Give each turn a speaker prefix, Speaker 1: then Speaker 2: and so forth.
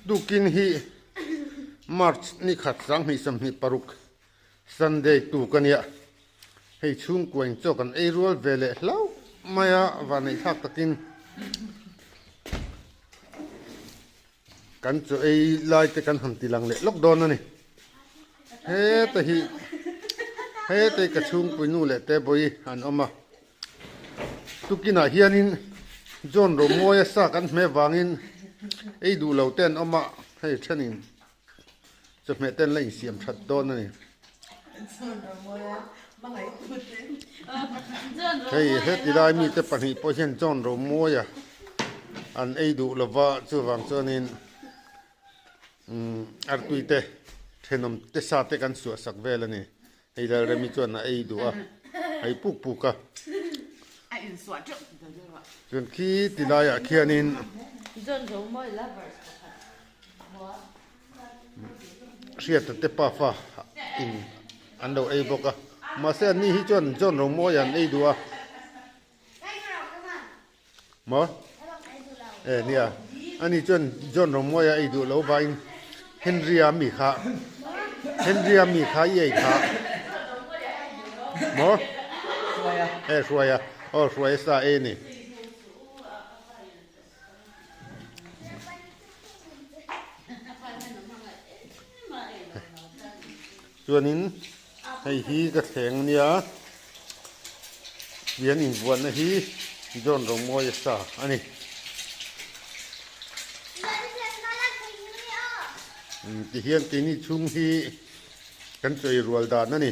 Speaker 1: Tukin hi March ni khat 2026 Sunday tuk a nia. Hei chhungkua in chaw kan ei rual ve leh hlauh mai a, vanneih thlak takin kan chaw ei lai te kan han ti lang leh lawk dawn a ni. Heta hi heta hi ka chhungpui nu leh te bawi an awm a. Tukinah hianin John Romawia sa kan hmeh vangin ei duh lo te an awm a, hei thenin chawhmeh te an la insiam that dawn a ni. Hei heti lai mite pahnih pawh hian John Romawia an ei duh lova chuvang chuanin artui te thenawm te sa te kan suahsak vel a ni. Hei Lalremi chuan a ei duh a, a ei puk puk a.
Speaker 2: A insuah teuh ti ta deuh a.
Speaker 1: Chuan khi ti laiah khianin.
Speaker 3: John Romawi lovers pakhat hua.
Speaker 1: Hriata te pafa in an lo ei bawk a. Mahse anni hi chuan John Romawi an ei duh a. Maw? E nia, ani chuan John Romawia ei duh lo vain Henry-a mi kha, Henry-a mi kha i ei kha. Maw? E Hruaia, aw Hruaia sa ei a ni. Chuanin hei hi ka thleng ania pian inbuatna hi John Romawia sa a ni. Tihian keini chhung hi kan chawi rual dan a ni.